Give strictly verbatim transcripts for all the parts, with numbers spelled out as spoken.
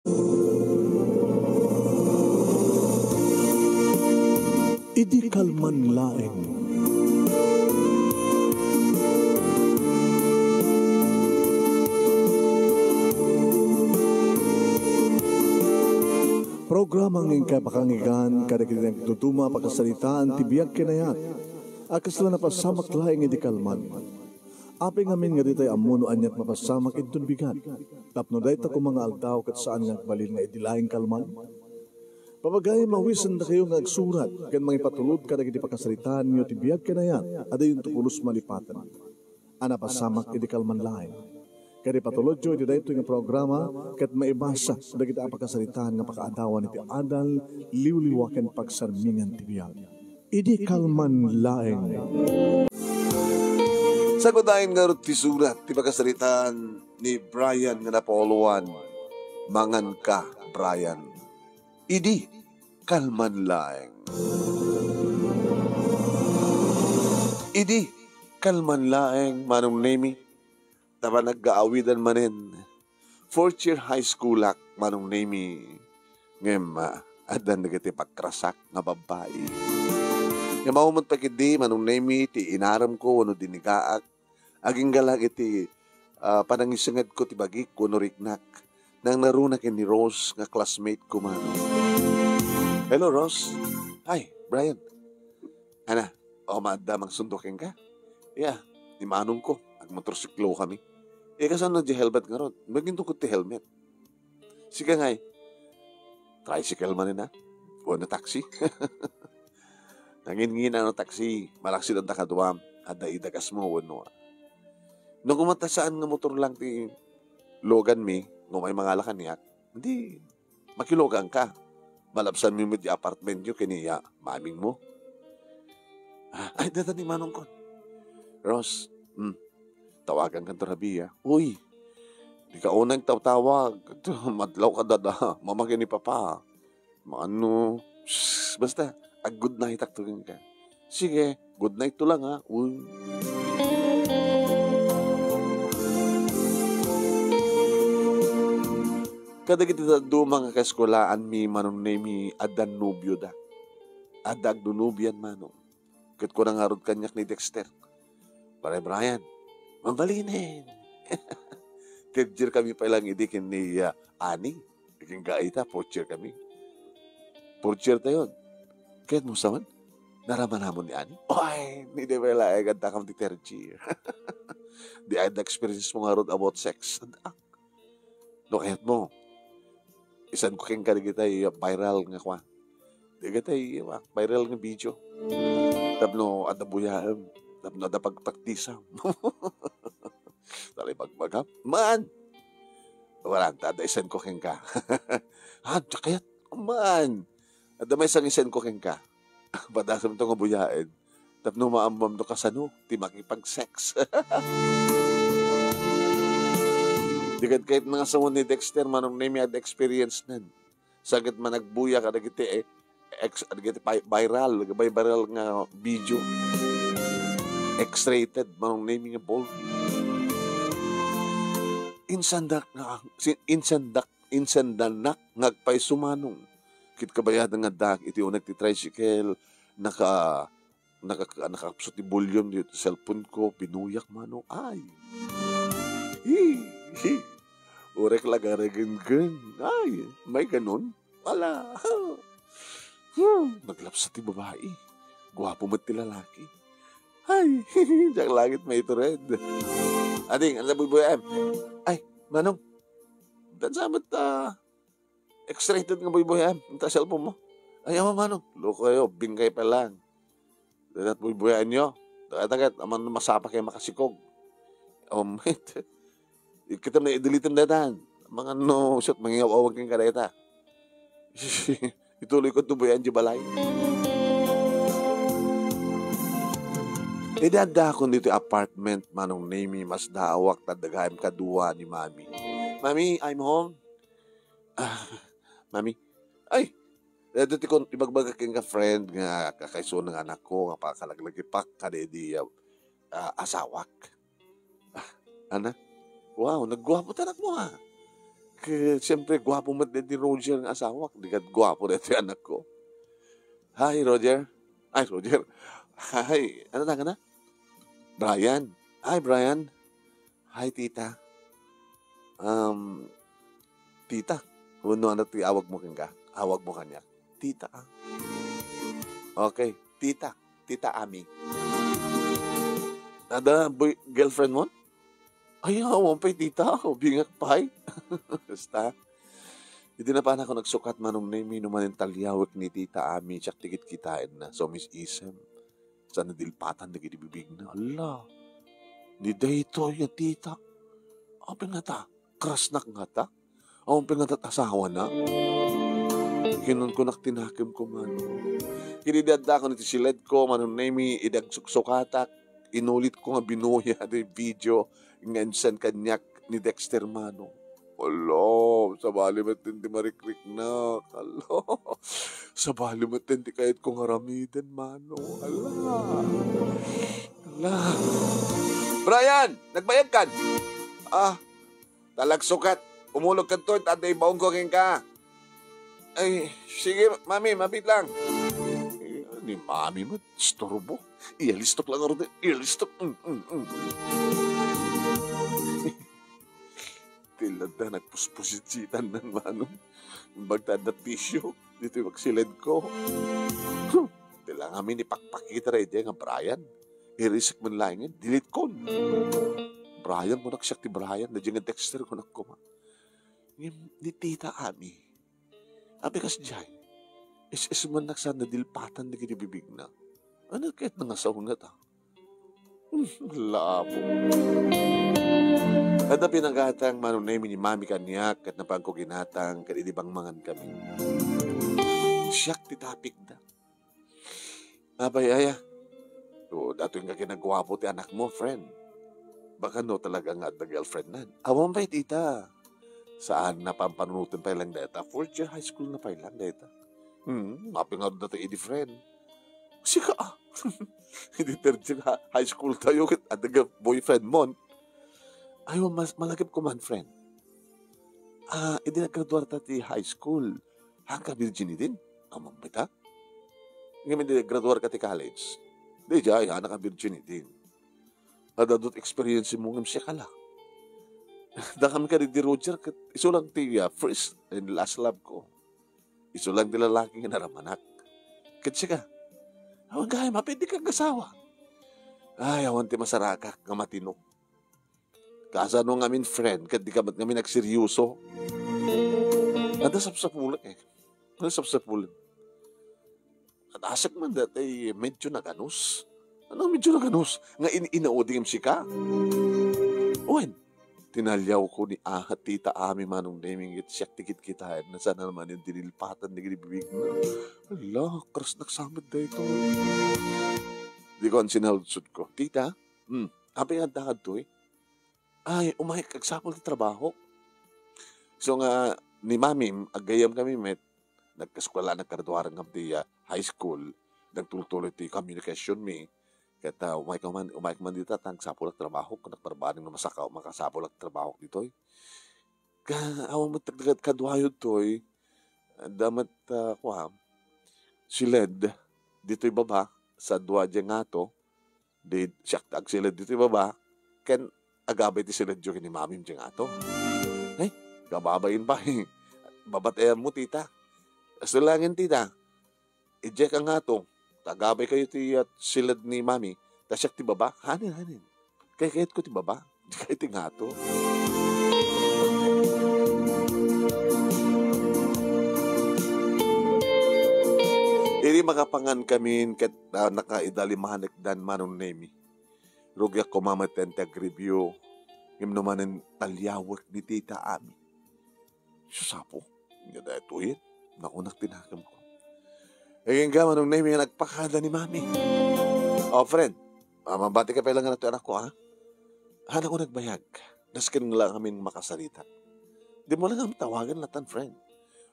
Idi kalman laeng. Programa nga inkay pakanggan kadagiti nagduduma a pakasaritaan ti biag ken ayat a kasla napasamak laeng idi kalman. Apay ngamin nga ditay ammo no aniat mapasamak inton bigat, tapno dayta koma nga aldaw ket saan nga agbalin nga idi laeng kalman? Papagayam, awisendakayo nga agsurat ken mangipatulod kadagiti pakasaritaanyo ti biag ken ayat a dayonto pulos malipaten a napasamak idi kalman laeng. Ket ipatulodyo iti daytoy nga programa ket maibasa dagiti a pakasaritaan nga pakaadawan iti adal, liwliwa ken pagsarmingan ti biag. Idi kalman laeng. Sagmataen ngarud ti surat ti pakasaritaan ni Brian nga napauluan, Manganka, Brian. Idi kalman laeng. Idi kalman laeng, Manong Nemi, ta panaggaawidan manen. Fourth year high schoolak, Manong Nemi. Ngem, ah, addan dagiti pagkrasak nga babbai. Ngem awan met pay ketdi, Manong Nemi, ti inaremko wenno dinigaak. Agingga laeng iti, ah, panangisengedko ti bagik wenno riknak. Nangngaruna ken ni Rose nga classmate ko, Manong. Hello, Rose. Hi, Brian. Ana, o, maadda mangsundo kenka? Ya, ni manongko, agmotorsiklo kami. Eh, kasano di helmet ngarud? Magintukod ti helmet. Sika ngay, tricycle man ina? Wenno taxi? Nanginngina no taxi, malaksid anta kaduam, adda idagasmo wenno. No koma ta saan nga motor lang ti logan mi, nga umay mangala kaniak, di makiloganka. Malabsanmi met di apartmentyo ken ni mamingmo. Ah, ay, dayta ni manongko. Rose, hmm, tawagankan to rabii, ah. Uy, dika unay agtawtawag. Madlawka dada, mama ken ni papa. Mano, shh, basta, ag-good nightak to kenka. Sige, good night to lang, ha. Uy. Kadagiti dadduma nga kaeskulaanmi, Manong Nemi, adda nobioda. Adda agnunobian, Manong. Ket kuna ngarud kaniak ni Dexter, "Pare Brian, mabalinen." Third year kami pay lang idi ken ni, ah, Ani. Ken gaita, fourth year kami. Fourth year tayon. Kayatmo sa man, naramanamon ni Ani? Ay, ni Debela, ay, ganda kam ti third year. Di ay da experience mo ngarud about sex. Ah, no kayatmo, isanko kenka dagitay viral nga kuan. Dagitay, ah, viral nga video. Tapno adda buyaem, tapno adda pagpraktisam. Talay bagbagam. Man! Waranta, adda isanko kenka. Ah, diak kayat? Man! Adda maysa nga isanko kenka. Padasem to nga buyaen. Tapno maammoam no kasano ti makipag-sex. Di kad kayat nga sawen ni Dexter, Manong Nemi, adda experience nan. Sa ket managbuya kadagiti, eh, ex-, kadagiti pi-, viral, viral nga video. X-rated, Manong Nemi, nga ball. Insandak nga, si-, insandak, insandanak nga agpayso, Manong. Ket kabayatan nga addaak iti uneg ti tricycle, naka-, naka-, nakakapsut ti volume ti cellphone ko, binuyak, Manong. Ay! Hi! Hi! Urek la garagenggen. Ay, may ganon? Ala. Hmm, naglapsat ti babai. Guapo met ti lalaki. Ay, diak langit maitured. Ading, anda buybuyaem? Ay, Manong. Dansa met, ah, X-rated nga buybuyaem. Anta cellphone mo. Ay, awa, Manong. Loko kayo, bingkay pa lang. Dayta buybuyaenyo. Dayta ket, amangan no masapa kayo makasikog. Oh, mate. Kitam na i-delete-em dayta. Amangan no, shit, mangingaw-awag kenka dayta. Ituloy ko tubuyan di balay. Idi addaakon ditoy apartment, Manong Nemi, masdaawak ta adda gayam kadua ni Mami. "Mami, I'm home." Ah, Mami, ay, daytoy ti kon-, ibagbaga kenka, friend, nga kakaisuna nga anakko nga pakalaglagipak kadaydi, ah, asawak. Ah, ana? Wow, nagguapo ti anakmo, ah. eh, siyempre, guapo met daydi Roger nga asawak. Di ket guapo daytoy anakko. Hi, Roger. Ay, Roger. Hi. Ano na ka na? Brian. Hi, Brian. Hi, tita. Um, tita. Wenno ano ti awag mo kenka? Awag mo kaniak. Tita, ah. Okay. Tita. Tita Ami. Ada, boy, girlfriend mo? Ay, awan pay, tita. Ubingak pay. Basta. Idi napanko nagsukat, Manong Nemi, no manen taliawek ni Tita Ami, siak ti kitkitaenna. So, Miss Isem, saan nadilpatan dagiti bibigna. Ala, ni daytoy nga tita. Apay ngata, crush-nak ngata? Awan pay ngata asawana? Kinunkunak ti nakemko, Manong. Ket idi addakon iti siledko, Manong Nemi, idi agsuksukatak, inulitko nga binuya ti video nga insend kaniak ni Dexter, Manong. Ala, sabali met ti marikriknak. Ala, sabali met ti kayatko nga aramiden, Manong. Ala. Ala. Brian, nagbayag kan? Ah, talagsukat. Umulog kadto, ta adda ibaonko kenka. Ay, sige, mami, mabiit lang. Eh, ni mami met, istorbo. Ialistok lang, Rode. Ialistok. Mm, mm, mm. Ti ladda, nagpuspusitsitanan, Manong. Imbag ta adda tissue ditoy agsiledko. Huh. Ti lang amin ipakpakita daydiay nga Brian. Irisek man laengen, delete-kon. Brian, kunak, siak ti Brian. Daydiay nga Dexter, kunak koma. Ngem ni Tita Ami, apay kasdiay? Is-is man naksan nadilpatan dagiti bibigna. Ano ket nangasaw ngata? Hmm, labo. Adda pinagatang, Manong Nemi, ni mami kaniak, ket napanko ginatang, ket idi bangmangan kami, siak ti tapikda. Apay aya? O, datoy nga kinaguapo ti anakmo, friend. Baka no talaga nga adda girlfriendnan. Awan pay, tita. Saan na pampanunoten pay lang dayta. Fourth year high school na pay lang dayta. Hmm, apay nga datoy idi, friend? Sika, ah. Idi third year ha-, high school tayo, ket adda boyfriend mon. Ay, mas malagip ko man, friend. Ah, idi naggraduar ta ti high school, haanka virginity? Ammom pay ta? Ngem idi naggraduar ka ti college, di jay, haanka virginity. Adda experience mo ngem siak la. Dakami kadi di Roger, ket isu lang ti, ah, first and last love ko. Isu lang ti lalaki nga naramanak. Ket sika, awan gayam, apay dika agasawa? Ay, awan ti masarakak nga matino. Kasano ngamin, friend, ket dika met ngamin agseryoso? Adda sapsapulek, eh. Adda sapsapulek. Ket asek man dayta medyo naganus. Ano medyo naganus? Nga in-, inaudingem sika? Wen, tinaliawko ni Aha, Tita Ami, Manong Neming, ket siak ti kitkitaenna, saan a manen dinilpatan dagiti bibigna. Ala, crush-nak sa met daytoy. Di ko an sinaludsodko. Tita, hmm, apay nga adda kadtoy? Ay, umayka, agsapul ti trabahok. So nga, ni Mami, aggayam kami met, nagkaeskuela, naggraduar ngam ti, ah, high school, nagtultuloy ti communication mi. Ket, ah, umayka man, umayka man dita, ta agsapul ak trabahok, nagbarbareng no masaka-, makasapul ak trabahok ditoy. Ka-, awan met kad-, kaduayo ditoy, adda met, ah, kua, siled, ditoy baba, sa dua diay ngato, Di, siak ti agsiled ditoy baba, ken agabay ti siledyo ken ni Mamim diay ngato. Ay, kababain pay. Babatayan mo, tita. Kastoy laengen, tita. Idiay ka ngato, ta agabay kayo ti, ah, siled ni Mami, ta siak ti baba. Hanen, hanen. Kay kayatko ti baba. Kay ti ngato. Idi makapangan kamin ket, ah, nakaidalimanek dan Manong Nemi. Rugiak koma met ti agribio, ngem no manen taliawek ni Tita Ami. Sus, Apo, ania daytoy? Nakunak ti nakemko. Agingga, Manong Nemi, nga nagpakada ni Mami. Oh, friend, ah, mabatika pay laengen daytoy anakko, ha? Hanakon nagbayag. Nasken nga la ngamin makasaritak. Dimo la ngem tawagen latan, friend.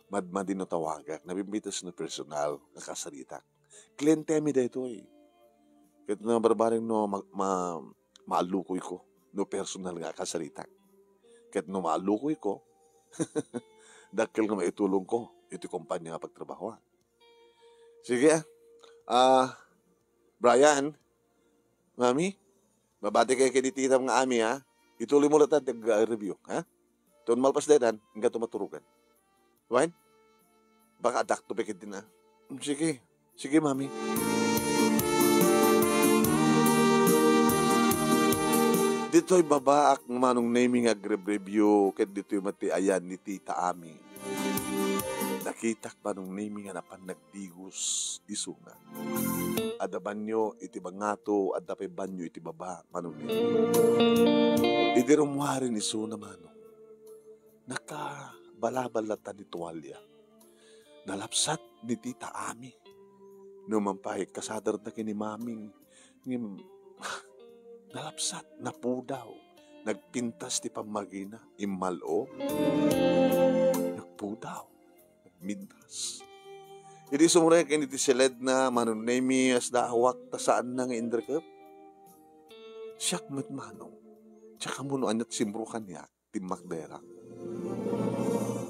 Madmadi no tawagak, nabimbitas no personal nga kasaritak. Klientemi daytoy. Ket no barbareng no ma-, ma-, maallukoyko no personal nga kasaritak. Ket no maallukoyko, Dakkel nga maitulongko iti kompania nga pagtrabahoan. Sige, ah. Ah, Brian, Mami, mabati kayo ken ni Tita nga Ami, ha? Ituloy mo latta ti ag-, review, ha? Ton malpas daytan, inka maturugan. Wen? Baka adakto pay ketdi na. Sige. Sige, Mami. Ditoy babaak, Manong Nemi, nga agrebreview, ket ditoy met ti ayan ni Tita Ami. Nakitak, Manong Nemi, nga napan nagdigos isuna. Adda banio iti bangato, adda pay banio iti baba, Manong Nemi. Idi rummuaren isuna, Manong, nakabalabal latta ni tualia. Nalapsat ni Tita Ami. Numan pay, kasaderna ken ni Mami. Ngem, nalapsat, napudaw. Nagpintas ti pammagina. Immal-o. Nagpudaw. Nagmintas. Idi sumrek ken iti siledna, Manong Nemi, asda awak ta saanna nga inrekep. Siak met, Manong. Siak ammo no aniat simro kaniak. Timmakderak.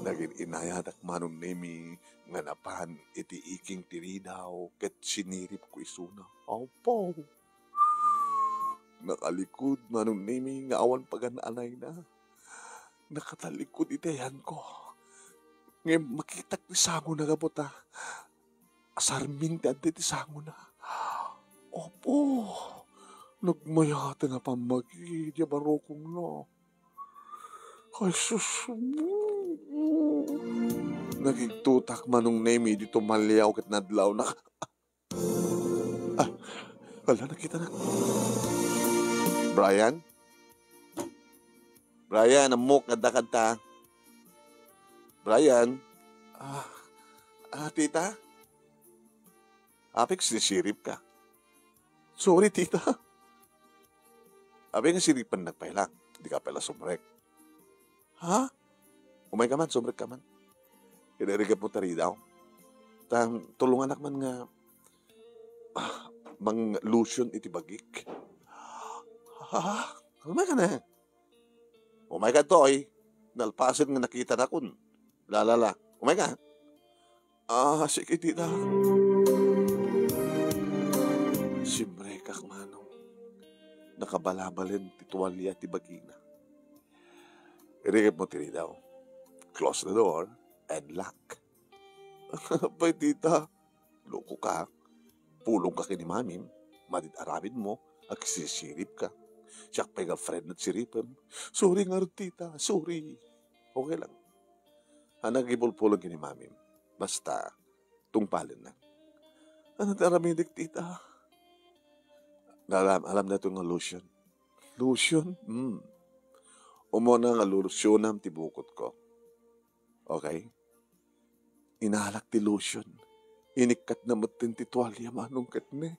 Nagin-inayadak, Manong Nemi, nga napan iti iking ti ridaw ket siniripko isuna. Apo! Nakalikod, Manong Nemi, nga awan pagan-anayna. Nakatalikod iti ayanko. Ngem makitak ti sangona gapu ta asarmin ti adda iti sangona. Apo! Nagmayat nga pammagi diay barukongna. Ay, sus. Nagigtotak, Manong Nemi, idi tumaliaw ket nadlaw. Nak-, ah, ala, nakitanak. Brian? Brian, ammok, adda kadta. Brian? Ah, ah, Tita? Apay kasdi siripka? Sorry, Tita. Apay nga siripennak pay la. Dika pay la sumrek. Ha? Umayka man, sumrekka man. Ket irikepmo ta ridaw. Ta tulonganak man nga, ah, mang-lotion iti bagik. Ha? Umayka na. Umayka ditoy. Nalpasen nga nakitanak. La, la, la. Umayka. Ah, sige, Tita. Simrekak, Manong. Nakabalabalen ti tualia ti bagina. Irikepmo ti ridaw. Close the door and lock. Apay, Tita, lokoka. Pulongka ken ni Mamim, madi ti aramidmo, agsisiripka. Siak pay nga friend ti siripem. Sorry ngarud, Tita, sorry. Okay lang. Ania nga ipulpulong ken ni Mamim? Basta, tungpalenna. Ania ti aramidek, Tita? Alam, alam daytoy nga lotion. Lotion? Hmm. Umuna nga lotionam ti bukotko. Okay? Inalak ti lotion. Inikkatna metten ti tualia, Manong, ket ne,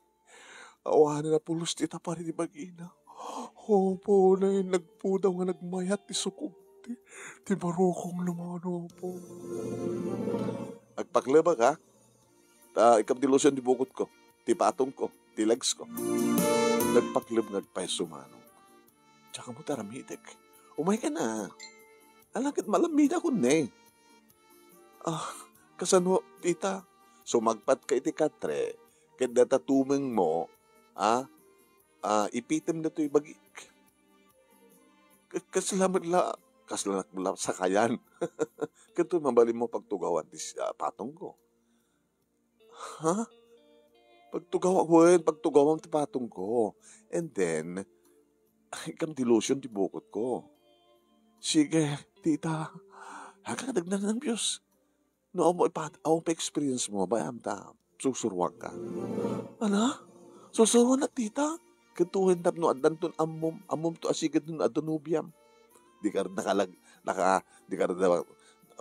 awanen a pulos ti tapar iti bagina. Apo, ne, nagpudaw nga nagmayat ti sukog ti, ti barukongna, Manong, Apo. Agpaklebak, ha? Ta, ikam ti lotion ti bukotko, ti patongko, ti legsko. Nagpakleb nga agpayso, Manong. Diak ammo ti aramidek. Umayka na. Ala ket malamidak unay. Ah, kasano, Tita? Sumagpatka iti katre, ket dayta tumengmo, ah, ah, ipitem daytoy bagik. Ka-, kasla met la, kasla met la sakayan. Ket mabalinmo pagtugawan ti, ah, patongko. Ha? Pagtugaw-, wen, pagtugawam ti patongko. And then, ikam ti lotion ti bukotko. Sige, Tita. Hanggang dagnan ng Diyos. No, amo ipat-, amo pa experience mo, bayam ta, susuruan ka. Ala? Susuruan na, Tita? Ket wen tapno addanton ammom, ammom to a siged no adda nobiam. Di ka nakalag-, naka-, di ka da-,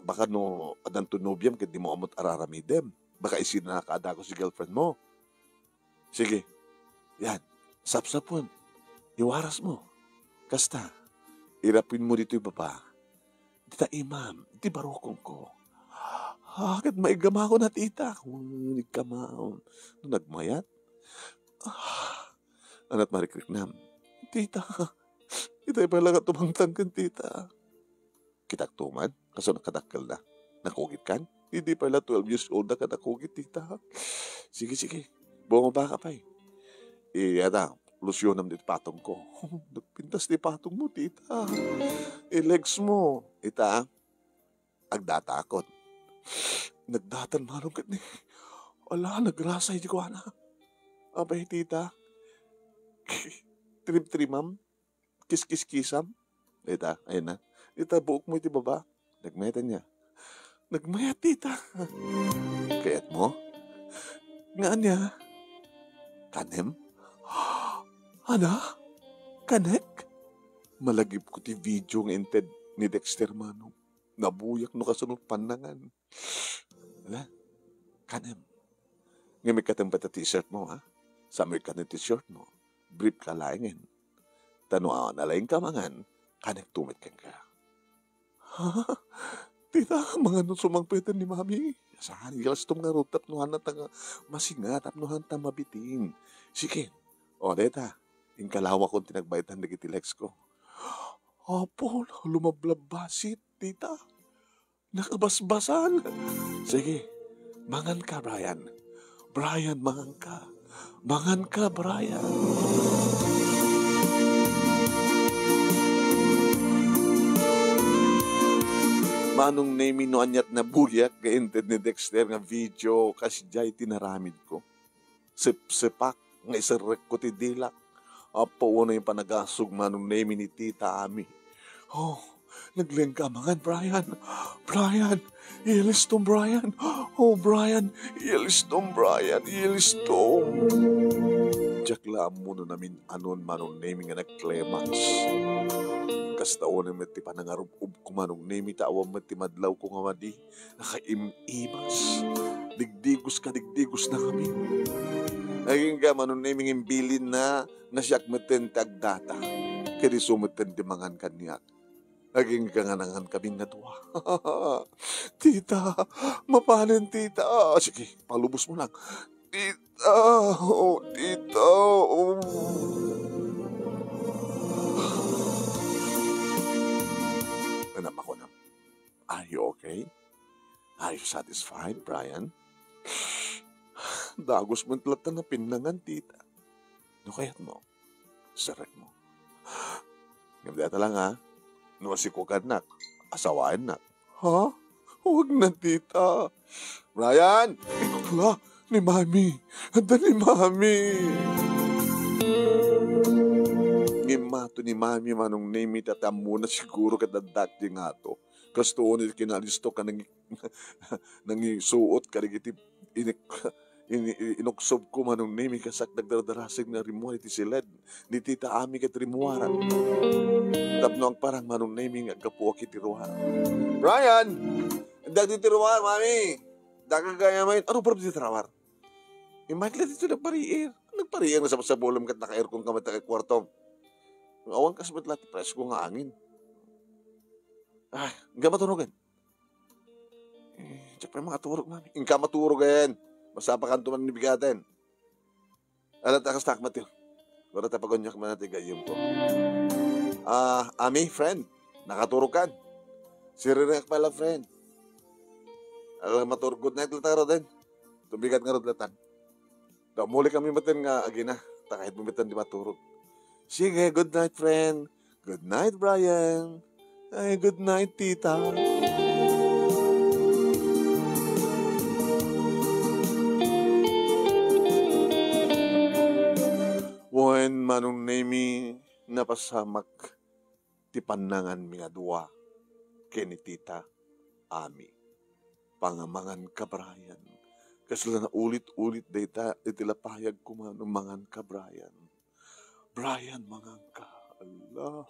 baka no addanton nobiam ket di mo ammo araramidem. Baka isina nakaadako si girlfriend mo. Sige. Yan. Sapsapon. Iwaras mo. Kasta, irapin mo ditoy baba. Dita imam, iti barukongko. Ah, ket maiggam ako na, Tita. Wen, iggam. No nagmayat? Ah, anat marikriknam. Tita, itay pay la nga tumangtang ken Tita. Kitak tuman, kasu nakadakkelda. Nakugitkan? Idi pay la twelve years old da ka nakugit, tita. Sige, sige. Bumaba ka pay. Iya ta, losyonam ti patong ko. Nagpintas ti patong mo, tita. I-legs mo. Ita, agdatakon. Nagdatan malong ket ni. Ala, nagrasay di kuana. Apay, tita. Trim-trimam. Kiskiskisam. Ita, ayun na. Ita, buok mo iti baba. Nagmayat ania. Nagmayat, tita. Kayat mo? Nga ania? Kanem? Ana? Kanek? Malagipko ti video nga inted ni Dexter Manong. Nabuyak no kasano pannangan. Ala, kanem. Ngem ikkatem pay ta t-shirt mo, ha? Sa mo ikkatem ti short mo. Brief ka laengen. Ta no awan a laeng ka mangan, kanek tumit kenka. Ha? Tita, mangan no sumangpeten ni Mami. Saan, ilastom ngarud tapno haanta nga masinga, tapno haanta mabitin. Sige. O, deta. Inkalawakon ti nagbaetan dagiti legs ko. Apo, lumablabbasit, tita. Nakabasbasan. Sige, mangan ka, Brian. Brian, mangan ka. Mangan ka, Brian. Manong Nemi, no aniat nabuyak nga inted ni Dexter nga video, kasdiay ti naramidko. Sipsipak nga iserrekko ti dilak. Apo, unay panagasug, Manong Nemi, ni Tita Ami. Oh, naglengka mangan, Brian. Brian, ilistom, Brian. Oh, Brian, ilistom, Brian, ilistom. Diak la ammo no namin-anon, Manong Nemi, nga nag-climax. Kasta unay met ti panangarub-ubko, Manong Nemi, ta awan met ti madlawko nga madi. Nakaim-imas. Digdigos ka, digdigos na kami. Agingga, Manong Nemi, ngem bilinna nga siak metten ti agdata. Ket isu metten ti mangan kaniak. Agingga nga nangan kami nga dua. Tita, mapanen, tita. Ah, sige, palubos mo lang. Tita, oh, tita, oh. Ano ba ko na? Are you okay? Are you satisfied, Brian? Dagus met latta nga pinnangan, tita. No kayat mo, serrek mo. Ngem dayta lang, ha? No asikogannak, asawaennak. Ha? Huwag na, tita. Brian! Ikla, ni Mami. Adda ni Mami. Ngem mato ni Mami, Manong Nemi, ta ti ammona siguro ket addak ti ngato. Kastoon iti kinalisto ka nangi-, nangisuot kadagiti inik-, ini-, inuksobko, Manong Nemi, kasak nagdardarasig nga rimmuar iti siled ni Tita Ami ket rimmuaran. Tapno agparang, Manong Nemi, nga aggapuak iti ruar. Brian! Dagiti ruar, Mami! Dagagayam ay, ano, puro dagiti ruar? Imagine dito nagpariir. Nagpariir nga sapsapulem ket naka-aircon ka met iti kuartom. Awan kas met la ti presko nga angin. Ay, inka maturogen. Eh, diak pay makaturog, Mami. Inka maturogen. Basta pakanto man ni bigaten. Ala, takas tak, Mateo. Wala ta pagunyak man ti gayyem ko. Ah, Ami, friend. Nakaturog kan. Sirireak pala, friend. Ala, maturog, good night, lataro din. Tubigat nga rod latan. Da, muli kami maten nga agina. Ta kahit mo maten di maturog. Sige, good night, friend. Good night, Brian. Ay, good night, tita. Wen, Manong Nemi, napasamak ti pannanganmi nga dua ken ni Tita Ami. Pangamangan ka, Brian. Kasla naulit-ulit dayta iti lapayag ko, Manong, mangan ka, Brian. Brian, mangan ka. Ala.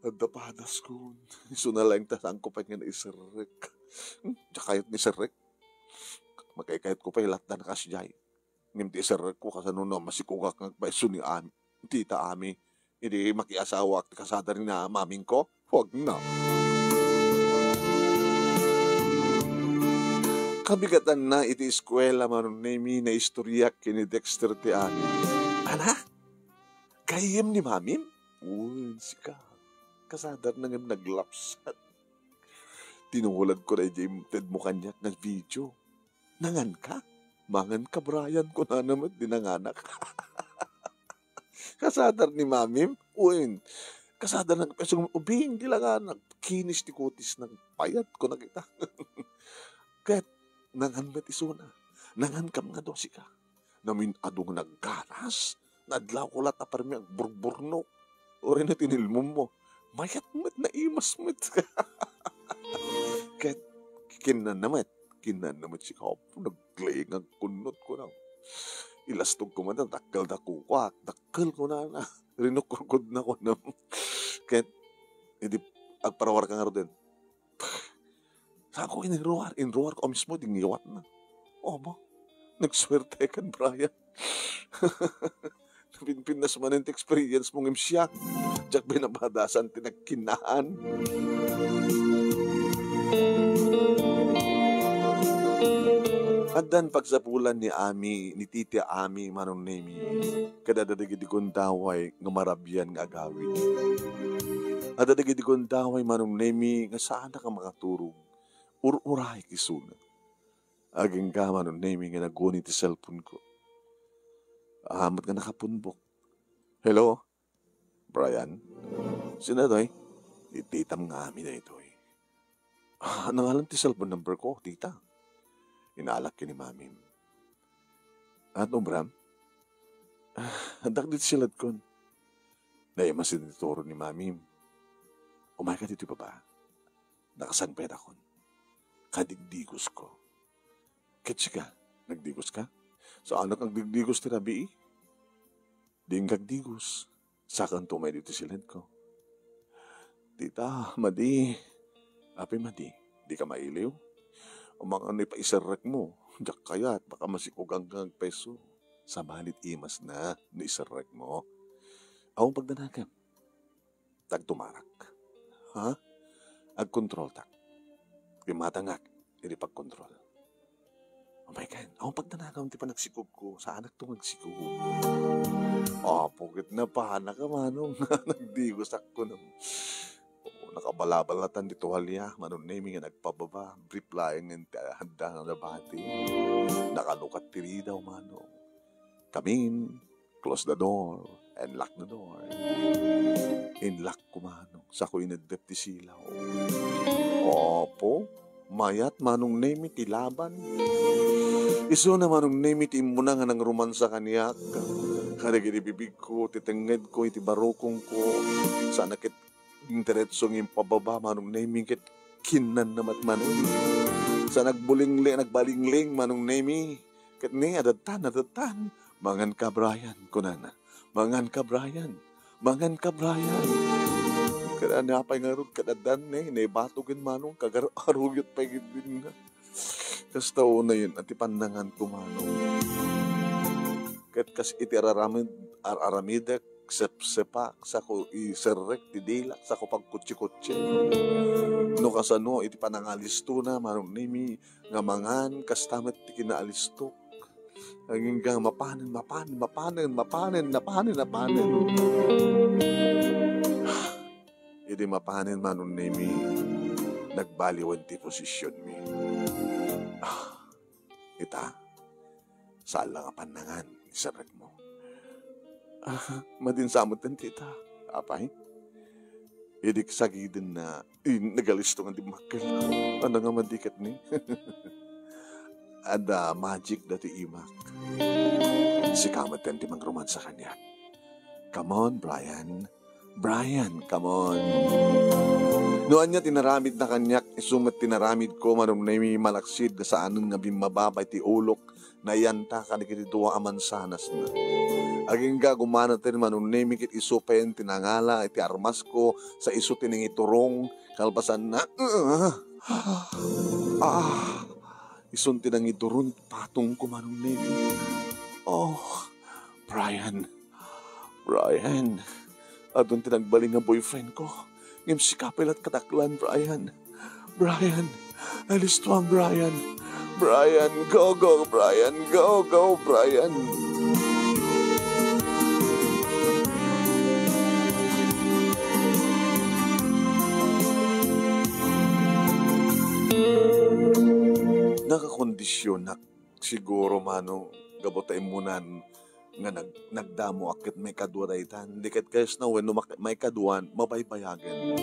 Adda padaskon. Isu na laeng ta saanko pay nga naiserrek. Hmm, diak kayat ni serrek. Makaikayatko pay lattan a kasdiay. Ngem ti iserrekko, kasano no masikogak nga agpaiso ni Am-, Tita Ami, idi makiasawaak ti kasada ni na-, mamingko? Huwag na. Kabigatanna iti eskuela, Manong Nemi, naistoriak ken ni Dexter ti Ami. Anak? Gayyem ni Mamim? Wen, sika. Kasadak na ngem naglapsat. Tinuladko daydiay intedmo kaniak nga video. "Nanganka? Manganka, Brian," kunana met di nanganak. Kasadar ni Mamim, wen, kasadar nagpesong ubing di langanak. Kinis ti kutis, nagpayat ko na kita. Ket, nangan met isuna. "Nangankam nga dosika?" Namin-adu nga nagganas, nadlaw ko latta parmi agburburno. Uray no tinilmom mo, mayat met, naimas met. Ket kinnanna met, kinnanna met si Kapo, naglingag kunnot ko na. Ilastog ko man, dakkel da kukuak, dakkel ko na na. Rinukurkod na ko na. Ket, idi agparawar ka nga ruden, Saan ko inruar? Inruar ko mismo, di ngiwat na. Obo, nagsuerte kan Brian. Napinpintas manen ti experience mo ngem siak. Diak binabadasan ti nagkinaan. Addan pagsapulan ni Ami, ni Titi Ami, Manong Nemi. Kada dagiti gundaway nga marabian nga agawid. Adda dagiti gundaway, Manong Nemi, nga saanak a makaturog. Ur-uray isuna. Agingga, Manong Nemi, nga naguni ti cellphone ko. Amet nga nakapunbok. "Hello? Brian? Sino daytoy?" "Ititam nga Ami daytoy." "Ah, nangalan ti cellphone number ko, tita." Inalak ken ni Mamim. "Ania ti ubram?" "Ah, addak ditoy siladkon." Naimas ti turo ni Mamim. "Umayka ditoy baba. Nakasangpetakon. Kadigdigosko." "Ket sika, nagdigoska?" "Saanak agdigdigos ti rabii. Dinak agdigos. Sakanto umay ditoy siladko." "Tita, madi." "Apay madi? Dika mailiw? Amangan no ipaiserrekmo. Diak kayat, baka masikuganka nga agpayso." "Sabali, imas na no iserrekmo. Awan pagdanagam. Tagtumarak. Ha? Agkontroltak. Imatangak iti pagkontrol." "Oh my God, awan pagdanagam ti panagsikogko. Saanakto nga agsikog." "Apo, ket napanak a manong." Nagdigosak kuno. Oo, nakabalabalatan ti tualia, Manong Nemi, nga nagpababa. Brief laeng ti adda nga nabati. Nakalukat ti ridaw, manong. "Come in, close the door, and lock the door." Inlock ko, manong, sako ineddep ti silaw. Apo, mayat, Manong Nemi, ti laban. Isuna, Manong Nemi, ti immuna nga nangromansa kaniak. Kadagiti bibigko, ti tengngedko, iti barukongko. Saan a ket diretso nga impababa, Manong Nemi, ket kinnanna met, Manong. Saan a nagbulingli-, nagbalingling, Manong Nemi. Ket ni, adadtan, adadtan. "Manganka, Brian," kunana. "Manganka, Brian. Manganka, Brian." Kada ni apay ngarud, kada dan ni, naibatogen, manong, kagar-, aruyot pay gid din nga. Kasta unayen, a ti pannanganko, manong. Ket kas iti araramid, ar-aramidek, sepsepak, sako iserrek ti dilak, sako pagkutsi-kutsi. No kasano, iti panangalistona, Manong Nemi, nga mangan, kasta met ti kinaalistok. Agingga mapanen, mapanen, mapanen, mapanen, napanen, napanen. Idi mapanen, Manong Nemi, nagbaliwen ti posisyonmi. Ah, ita, saan la nga pannangan, iserrekmo. Ah, madin sa met ti ita, apay? Idi sagiden na, in, nagalisto nga dimmakkel. Ano nga madiket ni? Adda magic dati imak. Sika met ti mangromansa kaniak. Come on, Brian. Brian, come on. No ania ti naramidna kaniak, isu met ti naramidko, Manong Nemi, malaksid nga saanen nga bimmababa iti ulok, nayanta kadagiti dua a mansanasna. Agingga gumanaten, Manong Nemi, ket isu payen ti nangala iti armasko, sa isu ti nangiturong, kalpasanna, ah, isun ti nangiduron patongko, Manong Nemi. Oh, Brian, Brian, adun ti nagbalin nga boyfriend ko. Ngem sika pay la ti kadaklan, Brian. Brian, alistuam, Brian. Brian, go, go, Brian. Go, go, Brian. Nakakondisionak siguro, Manong, gapu ta immunan nga nag-, nagdamoak ket maikadua daytan. Di ket kayatna wenno mak-, maikadua, mabaybayagen.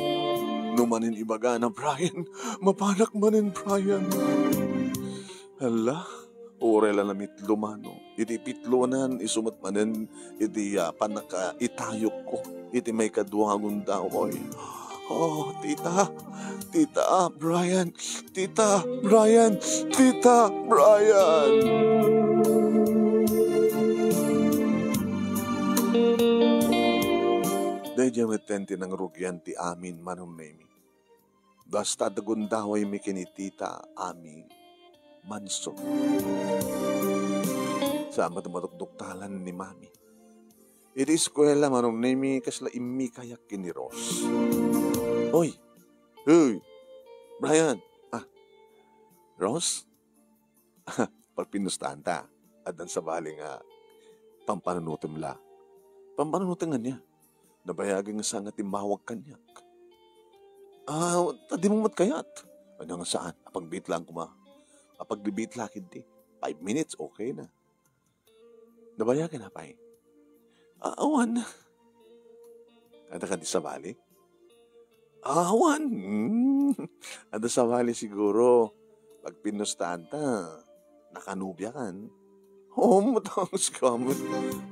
No manen ibagana, "Brian, mapanak manen, Brian." Hala, uray la namitlo, Manong. Iti pitlonan, isu met manen iti, ah, pannakaitayokko iti maikadua nga gundaway. Oh, tita, tita, Brian, tita, Brian, tita, Brian. Daydiay metten ti nangrugian ti amin, Manong Nemi. Basta adda gundawaymi ken ni Tita Ami Manso. Saan met a madukduktalan ni Mami. Iti eskuela, Manong Nemi, kasla immikayak ken ni Rose. Oy! Hey! Brian! Ah, Rose? Pagpinnustaanta, addan sabali nga pampanunotem la. Pampanunotem ania? Nabayagen nga saan nga timmawag kaniak. Ah, ta dimo met kayat. Ania nga saan? Apagbiit laeng koma. Apagbiit la ketdi. Five minutes, okay na. Nabayagen apay? Ah, awan. Adda kadi sabali? Awan. Hmm. Adda sabali siguro. Pagpinnustaanta, nakanubiakan. Oo, matangas ka met.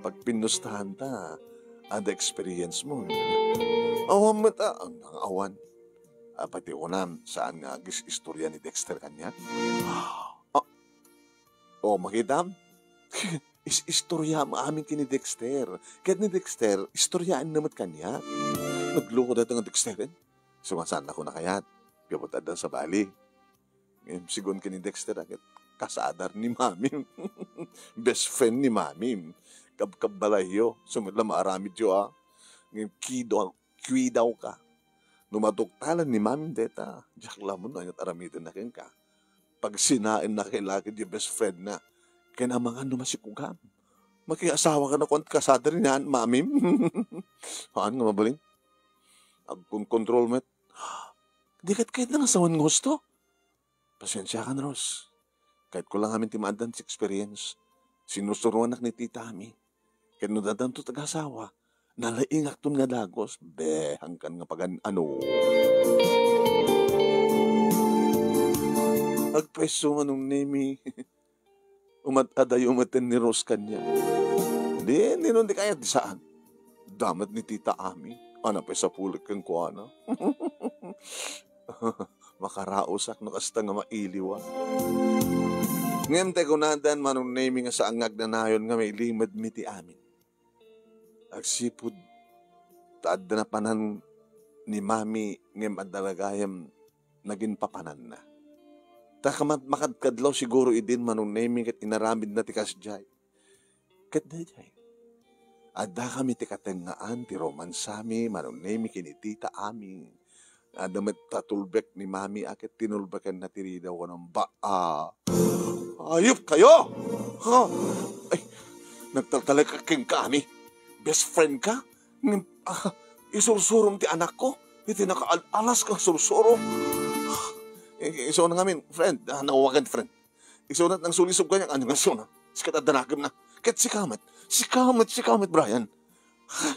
Pagpinnustaanta, adda experience mo. Awan met, ah, ang awan. Ah, pati unam, saan nga agis-istorya ni Dexter kaniak? Ah, oh, makitam? Is-istorya mo amin ken ni Dexter. Ket ni Dexter, istoryaanna met kaniak. Nagluko dayta nga Dexter, eh. Sumasaanna ko na kayat. Gapu ta addan sabali. Ngem sigun ken ni Dexter, ah, ket kasadar ni Mami. Best friend ni Mami. Kabkabbalayyo. Isu met la maaramidyo, ah. Ngem kido, kuidawka. No maduktalan ni Mami dayta, diak la met no aniat aramidenna kenka. Pagsinaenna kay laked ti best friend na. Ken amangan no masikugam. Makiasawa ka na kuan kasadar ni Mamim. Haan nga mabalin. Agkonkontrol met. Di ket kayatna nga sawen nga husto. Pasensiakan, Rose. Kayatko la ngamin ti maaddan ti experience. Sinusuroanak ni Tita Ami. Ket no addanto ti agasawa, nalaingakton nga dagus. Be, hangkan nga pagan-ano. Agpayso, Manong Nemi. Umat-adayo met ni Rose kaniak. Di, di no, di kayat, di saan. Damet ni Tita Ami. Ana pay sapulek kenkuana. Makaraosak no kasta nga mailiwak. Ngem ta kunadan, Manong Nemi, nga saan nga agnanayon nga mailimedmi ti amin. Agsipud ta adda napanan ni Mami ngem adda la gayam naginpapananna. Ta kamat-, makadkadlaw siguro idin, Manong Nemi, ket inaramidna ti kasdiay. Ket daydiay, addakami ti katengngaan ti romansami, Manong Nemi, ken ni Tita Ami. Adda met tatulbek ni Mami a ket tinulbekenna ti ridaw, kunam, "Baa! Ayupkayo! Ha? Ay, nagtaltalek kenka, Ami. Best friend ka? Ngem, ah, isursurom ti anakko? Iti nakaal-alas ka sursuro?" Eh, isu ngamin, friend, ah, nawagan, friend. Isu nangsulisog kaniak, ania nga isuna? Sika ti adda nakemna. Ket sika met, sika met, sika met, Brian.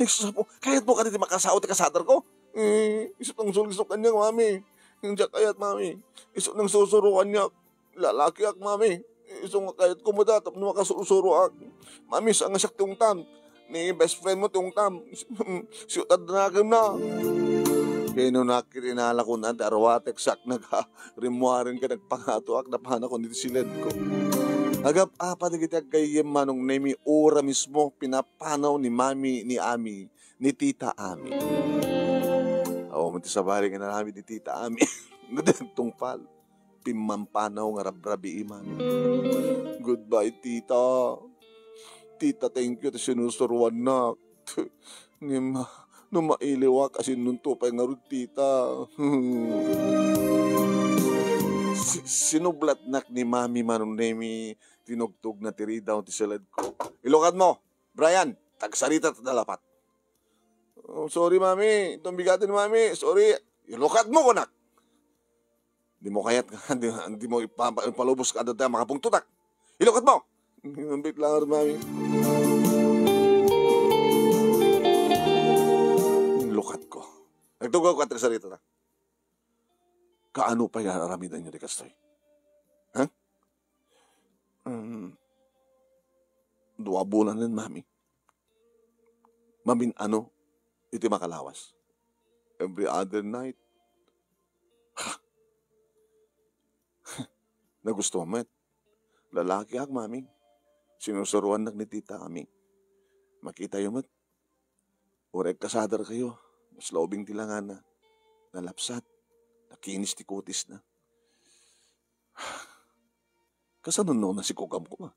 Ay, sus apo, kayatmo kadi ti makasao ti kasadarko? Eh, isu nangsulisog kaniak, Mami. Diak kayat, Mami. Isu nangsursuro kaniak. Lalakiak, Mami. Isu nga kayatko met a tapno makasursuroak. Mami, saan nga siak ti ungtan? Ni best friend mo ti ungtam. Siak ti adda nakemna. Kinunak iti inalakon a ti arwatek, saknak a rimmuaren ket nagpangatoak, napanakon iti siledko. Agap-apa dagiti aggayyem, Manong Nemi, ura mismo pinapanaw ni Mami, ni Ami, ni Tita Ami. Awan ti sabali nga inaramid ni Tita Ami. Nagtungpal. Pimmampanaw nga rabrabii, Mami. Goodbye, Tita. Tita, thank you ta sinusuroannak. Ngem, no mailiwak, asinonto pay ngarud, Tita. Si-, sinublatnak ni Mami, Manong Nemi, tinugtogna ti ridaw ti siledko. Ilukadmo, Brian, tagsarita ta dalapat. Oh, sorry, Mami. Itum bigaten, Mami. Sorry. Ilukadmo, kunak. Dimo kayat nga, di, dimo ipa-, ipalubos kada tayo, makapungtotak. Ilukatmo! Mambit lang, Mami. Inlukatko. Nagtugaw ka, Trisarita, na. Kaano pay nga aramidanyo ti kastoy? Ha? Um, dua bulanen, Mami. Mamin-ano iti makalawas. Every other night. Ha! Nagusto met. Lalakiak, Mami. Sinusuroannak ni Tita Ami. Makitayo met. Uray agkasadarkayo, mas laubing ti langana. Nalapsat, nakinis ti kutisna. Kasano no nasikugam koma?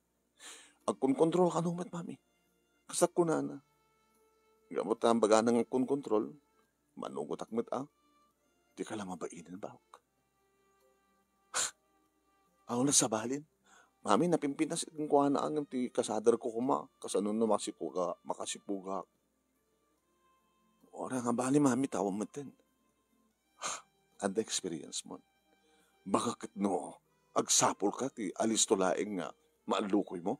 Agkonkontrol kano met, Mami. Kasla kunana. Gapu ta bagana nga agkonkontrol, manugotak met a. Dika la mabainen, baok. Aw, nasabalin. Mami, napimpinas kenkuana ngem ti kasadarko koma. Kasano no makasipuga-, makasipugak? Ora nga bali, Mami, tawen metten. Adda experience mo. Baka ket no, agsapulka ti alisto laeng nga maallukoymo.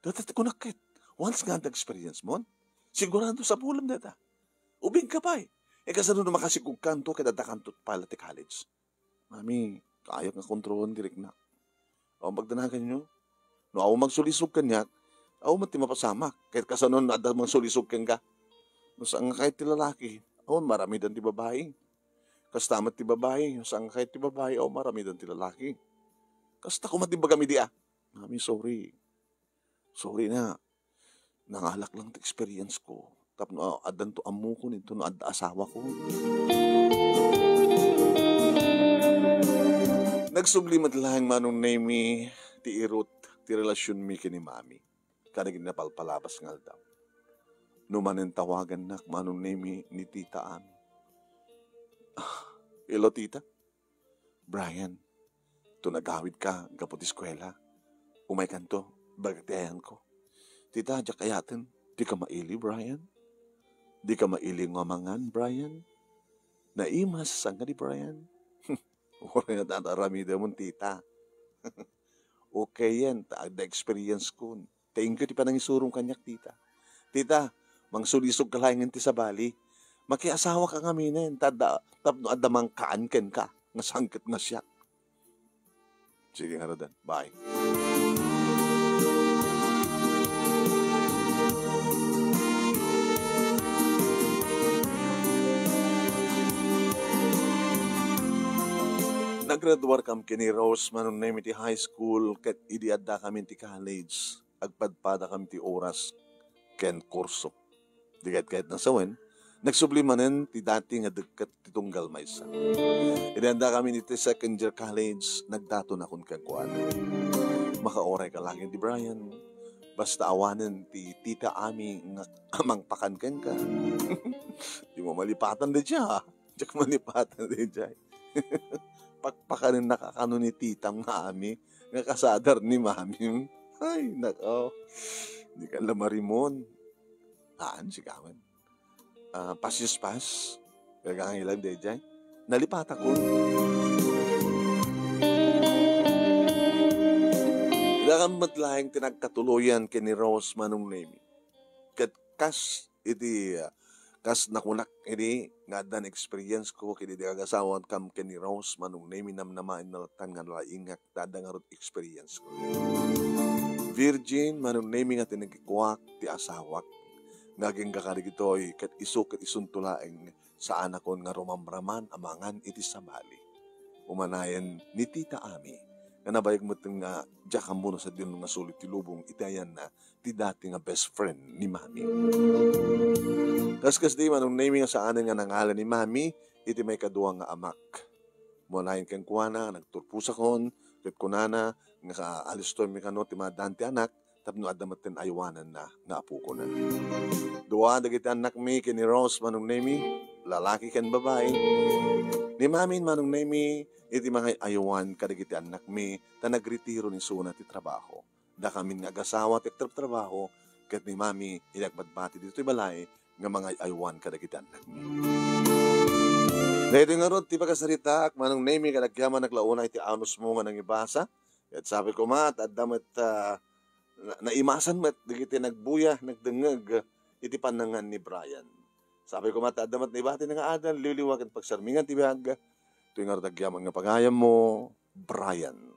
Dayta ti kunak ket, once nga adda experience mo, sigurado sapulem dayta. Ubingka pay. E, kasano no makasikugkanto ket addakanto pay la ti college? Mami, kayat nga kontrolen ti riknak. Awan pagdanaganyo. No awan mangsulisog kaniak, awan met ti mapasamak. Ket kasano no adda mangsulisog kenka? No saan nga kayat ti lalaki, awan maramidan ti babai. Kasta met ti babai, no saan nga kayat ti babai, awan maramidan ti lalaki. Kasta koma ti bagam idi a. Mami, sorry. Sorry na. Nangalak lang ti experience ko. Tapno, ah, addanto ammokon intono adda asawako. Nagsubli met laeng, Manong Nemi, ti irut ti relasionmi ken ni Mami kadagiti napalpalabas nga aldaw. No manen tawagannak, Manong Nemi, ni Tita Ami. Ah, hello, Tita. Brian, to nagawidka gapu ti eskuela, umaykanto, ibaga ti ayanko. Tita, diak ayaten, dika maili, Brian? Dika maili nga mangan, Brian? Naimas, saan kadi, Brian? Uray nga tata, aramidemon, tita. Okay yan, ta adda experience kon. Thank you ti panangisurom kaniak, tita. Tita, mangsulisog ka laengen ti sabali. Makiasawa ka ngaminen, ta adda, tapno adda mangkaan kenka, nga sangket nga siak. Sige, ngaruden. Bye. Nagraduar kam ken ni Rose, Manong Nemi, ti high school, ket idi adda kami ti college, agpadpada kami ti oras ken kurso. Di ket, ket nasawen, nagsubli manen ti dati nga dekket ti tunggal maysa. Idi adda kami iti second year college, nagdaton akon kenkuana. Makaoray ka laeng di Brian. Basta awanen ti tita Ami nga mangpakan kenka. Di mo malipatan di siya. Diak malipatan daydiay. Pakpakanen nakakano ni titam nga Ami, nga kasadar ni Mamim. Ay, nako. Dika la marimon. Haan, sigawen. Ah, pasispas. Gagangilan daydiay. Nalipatakon. Dagam met laeng ti nagkatuloyan ken ni Rose, Manong Nemi. Ket kas iti, ah, kas nakunak idi nga addan experience ko ket idi agasawakam ken ni Rose, Manong Nemi, namnamaen na lattan nga nalaingak ta adda ngarud experience ko. Virgin, Manong Nemi, nga tinigikuak ti asawak. Nga agingga kadagitoy ket isu ket isunto laeng saanakon nga rumamraman a mangan iti sabali. Umanayen ni Tita Ami nga nabayag met nga diak ammo no sadino nga suli ti lubong iti ayanna ti dati nga best friend ni Mami. Kaskasdi, Manong Nemi, nga saanen nga nangalan ni Mami iti maikadua nga amak. Umanayen kenkuana, nagturposakon, ket kunana nga alistoymi kano ti maaddaan ti anak tapno adda metten aywananna nga apokona. Dua dagiti annakmi ken ni Rose, Manong Nemi, lalaki ken babai. Ni Mamin, Manong Nemi, iti mangay-aywan kadagiti annakmi ta nagretiro ni isuna ti trabaho. Dakamin nga agasawa ti agtrabtrabaho, ket ni Mami idi agbatbati ditoy balay nga mangay-aywan kadagiti annakmi. Daytoy ngarud ti pakasaritaak, Manong Nemy, ket agyamanak la unay ti anusmo nga nangibasa. Ket sabi koma, ta adda met, ah, na-, naimasan met dagiti nagbuya, nagdengngeg iti pannangan ni Brian. Sabi koma, ta adda met naibati nga adal, liwliwa ken pagsarmingan ti biag. Daytoy ngarud agyaman nga pagayammo, Brian.